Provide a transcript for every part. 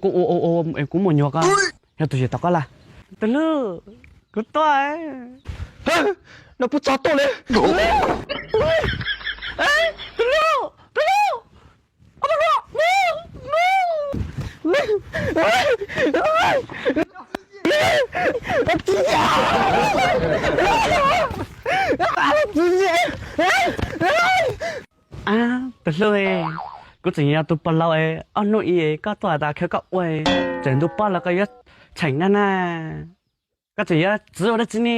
Kuv ua ua ua es kuv muaj nyuag koj, yog tus yam tau koj laj. Tus hlub, kuv tuaj. No puas txog tuaj li. Tus hlub, tus hlub, tus hlub. Ab, tus hlub, kuv tseem yog tus pog laus es ob hnub ib koj tuaj tas khawb koj ua, tseem ntu pob los koj yuav tsheem na na. Koj tseem yuav txwv ua dab tsi ne?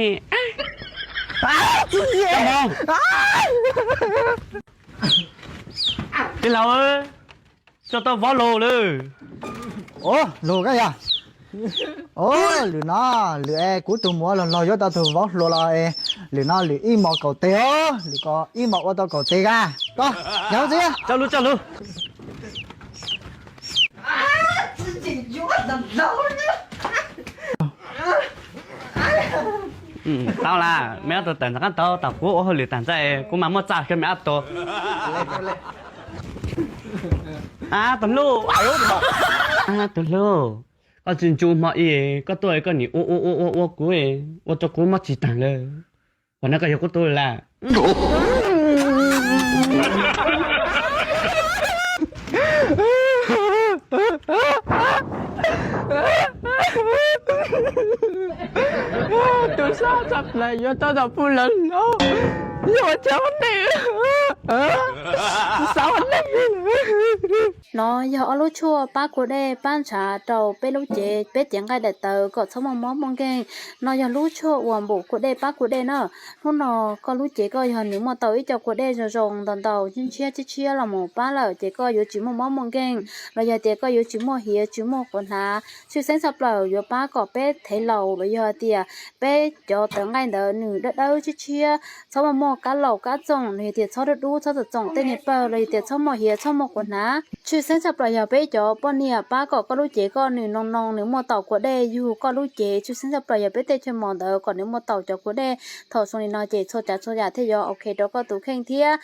Tij laug, tso tau vov lus lawm. Lus koj yog. Lwm no, lwm es kuv tus muam los los yuav tau tus vauv hluas los es, lwm no lwm ib hmos kaum teg os, lwm ko ib hmos ua tau kaum teg ga. Koj, nyob txi. Tso lus, tso lus. Tau las, me ob tug tawm ntawm qab tau, tam kuv ua hauj lwm tag ntxaib kuv mam muab txaj kiag me ob tug. Ab, tus hlub, ab, tus hlub, koj tsis ntsum hmo ib koj tuaj koj nim ua ua ua ua ua kuv, ua rau kuv mob tsis taag lawm. Qhov no koj yog kuv tus lawm. Tus sab tshaj plaws yuav tau tom puj lawm los, yog ua tsaug nej, xav nej. No yog ob lub tshuaj pab kua dej pab ntshav rau peb lub cev, peb cev nqaij daim tawv kom txhob muaj mob muaj nkeeg. No yog lub tshuaj uas npum kua dej pab kua dej na. Hnub no koj lub cev koj yog nws muaj tau ib co kua dej zoo zoo ntau ntau ntshiab ntshiab tshiab tshiab los mus pab lawm ces koj yuav tsis muaj mob muaj nkeeg, los yog tias koj yuav tsis muaj hiav tsis muaj quav hnav. Tshwj xeeb tshaj plaws yuav pab kom peb thev laus los yog tias peb cov tawv nqaij ntawd nws dawb dawb tshiab tshiab, txhob muaj muaj kab laus kab txoom los yog tias txhob dub dub txhob txoom txoom tej niag pawg los yog tias txhob muaj hiav txhob muaj quav hnav. Tshwj xeeb tshaj plaws yog peb cov poj niam pab kom koj lub cev koj nws noo noo nws muaj taus kua dej yug koj lub cev. Tshwj xeeb tshaj plaws yog peb tej chaw mos ntawd kom nws muaj taus cov kua dej. Thaum zoo li no ces txhua tsav txhua yam thiaj yuav ok rau koj tus kheej thiab.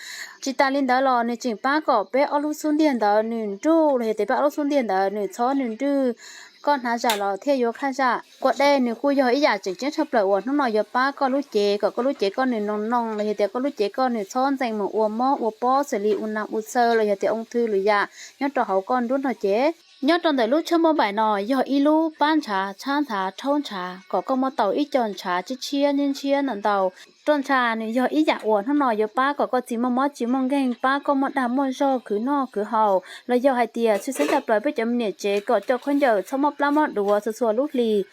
Tsis tas li ntawd los nws tseem pab kom peb ob lub xub ntiag ntawd nws nruj los yog tias peb ob lub xub ntiag ntawd nws txhob nws nrwg. Koj hnav zam los thiaj yuav khaj zam. Kua dej nws kuj yog ib yam tseem ceeb tshaj plaws uas hnub no yuav pab koj lub cev kom koj lub cev koj nws noo noo los yog tias koj lub cev koj nws txhob ntxeem mus ua mob ua pob xws li u nas u txhaw los yog tias oo thw lwm yam nyob rau hauv koj nruab nrog cev. Nyob rau ntawm lub tshuaj maj npaim no yog ib lub pab ntshav tshab nthav rhaub ntshav kom koj muaj tau ib co ntshav tshiab tshiab ntshiab ntshiab ntau ntau. Roj ntsha nws yog ib yam uas hnub no yuav pab kom koj tsis muaj mob tsis muaj nkeeg, pab koj muaj dag muaj zog khwv noj khwv haus, los yog hais tias tshwj xeeb tshaj plaws peb cov me niam tsev kom coj khaub ncaws txhob mob plab mob duav txhua txhua lub hlis,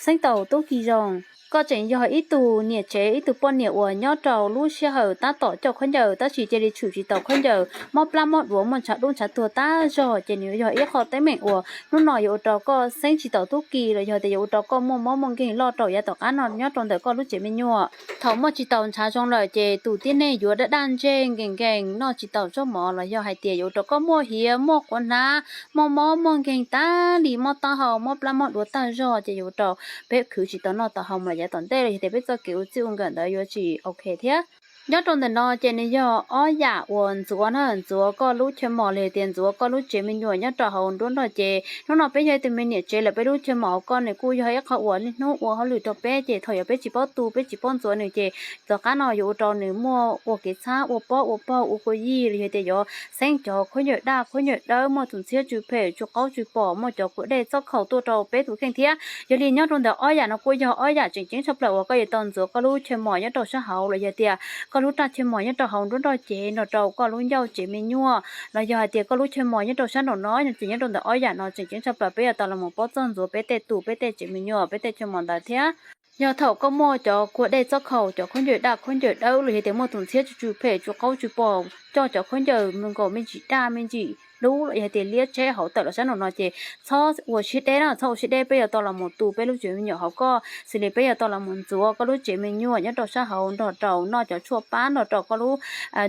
xeeb tau tub ki zoo. Koj tseem yog ib tug niam tsev ib tug poj niam uas nyob rau lub sij hawm tab tom coj khaub ncaws tab sis cia li tshwm tsis tau khaub ncaws, mob plab mob duav muaj ntshav dub ntshav tuag tag zog ces nws yog ib qho teeb meem uas hnub no yuav ua rau koj xeeb tsis tau tub ki los yog tias yuav ua rau koj muaj mob muaj nkeeg loj rau yav tom qab no nyob rau ntawm koj lub tsev me nyuam. Thaum muaj tsis tau ntshav zoo lawm ces tus tib neeg yuav daj daj ntseg nkees nkees noj tsis tau zaub mov los yog hais tias yuav ua rau koj muaj hiav muaj quav hnav, muaj mob muaj nkeeg tag li, mob taub hau mob plab mob duav tag zog ces yuav ua rau peb khwv tsis tau noj tau haus mus lawm yav tom ntej los yog tias peb txoj kev ua txij ua nkawm ntawd yuav tsis ok thiab. Nyob rau ntawm no ces nws yog ob yam uas ntxuav na, ntxuav koj lub chaw mos los yog tias ntxuav koj lub tsev me nyuam nyob rau hauv nruab nrog cev. Hnub no peb yog ib tug me niam tsev lawm peb lub chaw mos hauv koj nws kuj yog ib qho uas niaj hnub ua hauj lwm rau peb ces thaum yog peb tsis paub tu peb tsis paub ntxuav nws ces tom qab no yuav ua rau nws muaj ua kev txhab ua pob ua pog ua kua yig los yog tias yuav xeeb cov khaub ncaws daj khaub ncaws dawb muaj tus ntxhiab tsw phem tsw qaub tsw pom muaj cov kua dej txob khaus tuaj rau peb tus kheej thiab. Yog li nyob rau ntawm ob yam no kuj yog ob yam tseem ceeb tshaj plaws uas koj yuav tau ntxuav koj lub chaw mos nyob rau sab hauv los yog tias koj lub raj chaw mos nyob rau hauv nruab nrog cev nrog rau koj lub ncauj tsev me nyuam los yog hais tias koj lub chaw mos nyob rau sab nraum no ces nyob rau ntawm ob yam no tseem ceeb tshaj plaws peb yuav tau los mus paub txog ntxuav peb tej tus peb tej tsev me nyuam peb tej chaw mos ntawd thiab. Yog thaum koj muaj cov kua dej txob khaus cov khaub ncaws daj khaub ncaws dawb los yog tias muaj tus ntxhiab tsw tsw phem tsw qaub tsw pom coj cov khaub ncaws me nkaus me ntsis daj me ntsis dub los yog tias liab tsheb hauv tawm los sab nraum no ces txhob ua siab deb na, txhob ua siab deb, peb yuav tau los mus tu peb lub tsev me nyuam hauv koj xws li peb yuav tau los mus ntxuav koj lub tsev me nyuam nyob rau sab hauv nrog rau noj cov tshuaj pab nrog rau koj lub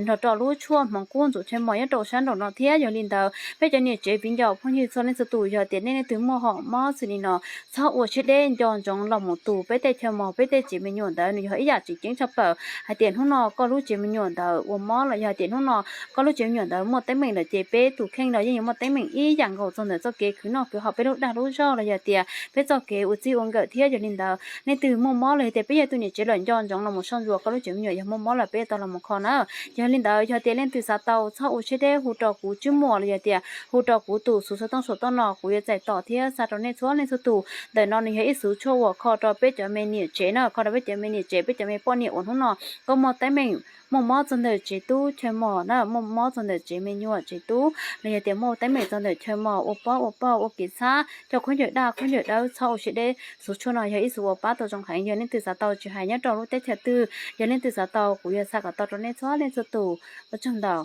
nrog rau lub tshuaj hmoov kub ntxuav chaw mos nyob rau sab nraum no thiab. Yog li ntawd peb cov niam tsev viv ncaus phooj ywg txhua leej txhua tus yog tias nej leej twg muaj hom mob xws li no txhob ua siab deb, nco ntsoov los mus tu peb tej chaw mos peb tej tsev me nyuam ntawd nws yog ib yam tseem ceeb tshaj plaws hais tias hnub no koj lub tsev me nyuam ntawd ua mob los yog hais tias hnub no koj lub tsev me nyuam ntawd muaj teeb meem lawm ces peb tus los yeej yuav muaj teeb meem ib yam nkaus txog ntawm txoj kev khwv noj khwv haus, peb lub dag lub zog los yog tias peb txoj kev ua txij ua nkawm thiab. Yog li ntawd, leej twg muaj mob los yog tias peb yog tus niam tsev los nco ntsoov los mus soj ntsuam koj lub tsev me nyuam yog muaj mob los peb tau los mus kho na. Yog li ntawd, yog tias leej twg xav tau txhob ua siab deb, hu rau kuv Tswb Muas los yog tias hu rau kuv tus xuv xov tooj saum toj no, kuv yuav txais tos thiab xa rau nej txhua leej txhua tus. Ntawm no nws yog ib xuv tshuaj uas kho rau peb cov me niam tsev na, kho rau peb cov me niam tsev, peb cov me poj niam uas hnub no koj muaj teeb meem muaj mob txog ntawm tsev tub chaw mos na, muaj mob txog ntawm tsev me nyuam tsev tub los yog tias muaj teeb meem txog ntawm chaw mos, ua pob ua pog, ua kev txhab, cov khaub ncaws daj khaub ncaws dawb, txhob ua siab deb. Xuv tshuaj no yog ib xuv uas pab tau zoo heev. Yog leej twg xav tau, tsis hais nyob rau lub teb chaws twg, yog leej twg xav tau kuv yuav xa kom tau rau nej txhua leej txhua tus. Ua tsaug ntau.